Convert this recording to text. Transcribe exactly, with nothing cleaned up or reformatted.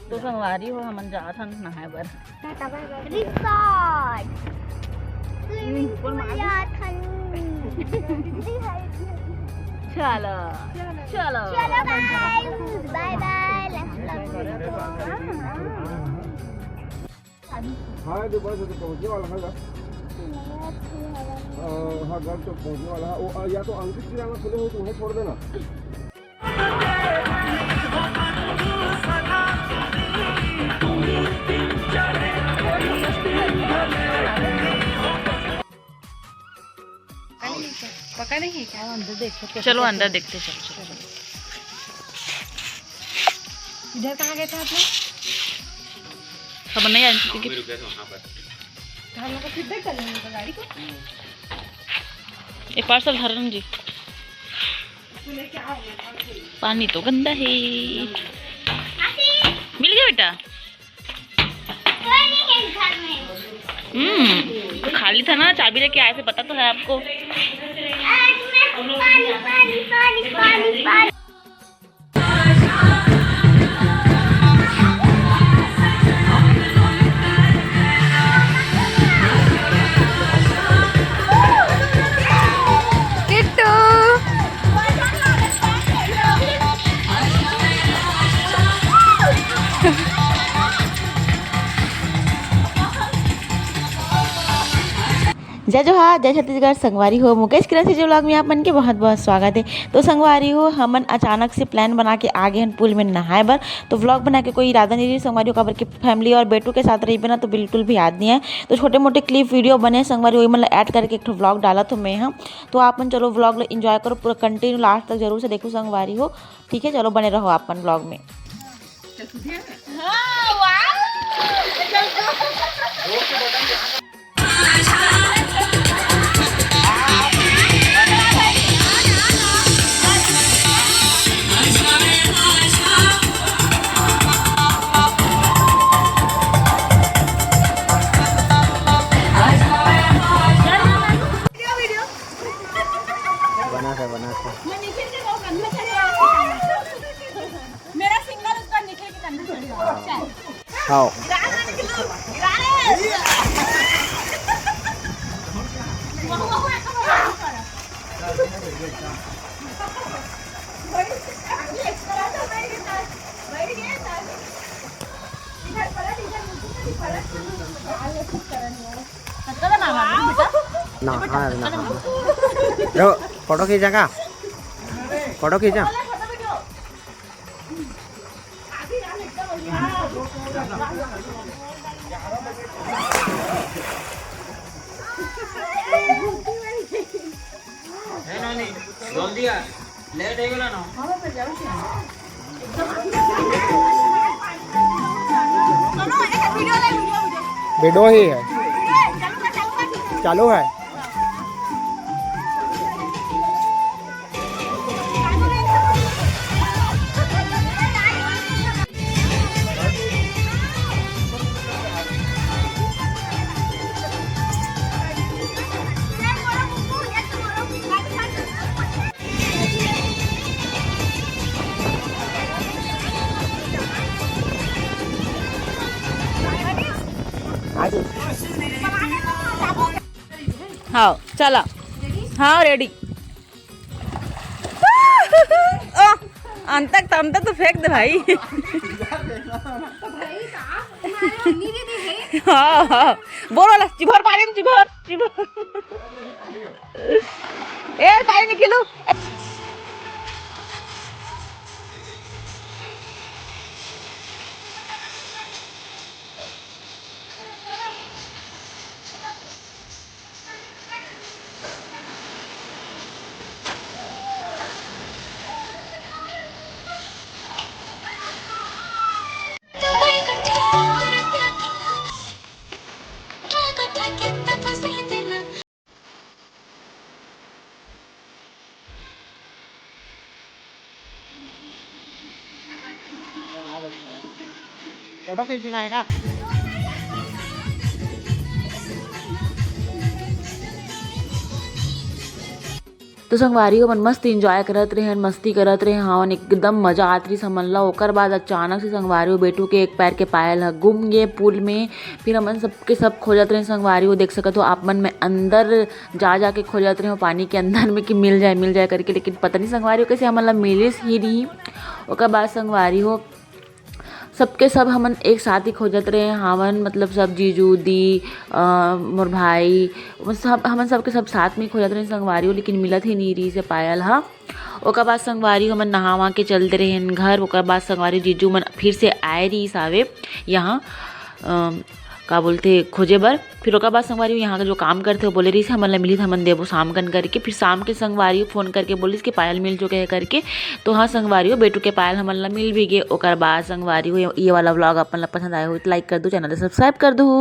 तो संगवारी हो, हमन जात हन नहाए बर। Resort। Swimming pool जात हन। चलो, चलो। चलो guys, bye bye, last vlog में मिलते हैं। हाँ, ये तो बस, ये तो पहुँचने वाला है ना। अ, हाँ, घर तो पहुँचने वाला है। वो, अ, या तो अंकित की रामा खुले हो तो उन्हें छोड़ देना। पका नहीं है क्या? चलो अंदर देखते, चलो, चलो। इधर कहाँ गए थे आप लोग? खबर नहीं आई क्योंकि हम लोग को फीडबैक करने में गाड़ी को। ये पार्सल हरन जी। पानी तो गंदा है। मिल गया बेटा? हम्म, खाली था ना, चाबी लेके आए थे, पता तो है आपको। किट्टू। जय जोहार, जय छत्तीसगढ़। संगवारी हो, मुकेश किरण से जो vlog में आप मन के बहुत बहुत स्वागत है। तो संगवारी हो, हमन अचानक से plan बना के आ गए हन pool में नहाए बर। तो vlog बनाए के कोई इरादा नहीं रही संगवारी हो, काबर के family और बेटू के साथ रहिबे ना तो बिल्कुल भी याद नहीं है। तो छोटे मोटे clip video बने संगवारी हो, ओही मन ला add करके एक ठो vlog डालत हो मैं, हाँ। तो आप मन चलो vlog ला enjoy करो, पूरा continue last तक जरूर से देखो संगवारी हो, ठीक है। चलो बने रहो आप मन vlog में। बना के, बना के। मेरा सिंगल ऊपर निकल के करना पड़ेगा। हाँ। ना, हाँ, ना, हाँ। लो, फोटो खींचा का? फोटो खींचा। ए नोनी, जल्दी आ, लेट हो गेला ना। वीडियो ही है, चालू है। हाँ, चला। हाँ, रेडी। ओ, अंतक तंतक तो फेंक दे भाई। हाँ, हाँ। बोलो ला, चिभर पानी में चिभर, चिभर। ए, पानी निकलू। फोटो खींचना है ना। तो संगवारी हो, हमन मस्त enjoy करत रहे, मस्ती करत रहे, हाँ, एकदम मजा आत रहिस हमन ला। ओकर बाद अचानक से संगवारी हो, बेटू के एक पैर के पायल ह गुम गे pool में। फिर हमन सबके सब खोजत रहे संगवारी हो, देख सकत हो आप मन, मैं अंदर जा जा के खोजत रहे हो पानी के अंदर में कि मिल जाए, मिल जाए करके, लेकिन पता नहीं संगवारी हो कैसे हमन ला मिलिस ही नहीं। ओकर बाद संगवारी हो, सबके सब हमन एक साथ ही खोजत रहे हावन, मतलब सब जीजू दी, अ, मोर भाई, सब, हमन सबके सब साथ में खोजत रहे संगवारी हो, लेकिन मिलत ही नहीं रहिस हे पायल ह। ओकर बाद संगवारी हमन नहा वहा के चल दे रहे घर। ओकर बाद संगवारी जीजू मन फिर से आए रहिस आवे यहाँ, अ, का बोलथे, खोजे बर। फिर ओकर बाद संगवारी यहाँ के जो काम करथे, वो बोले रहिस, "हमन ला मिली, हमन देबो शाम कन," करके। फिर शाम के संगवारी फोन करके बोलिस कि पायल मिल चुके हे करके। तो हाँ संगवारी हो, बेटू के पायल हमन ला मिल भी गे। ओकर बाद संगवारी हो, ये वाला vlog अपन ला पसंद आए हो तो like कर दो, channel ला subscribe कर दो।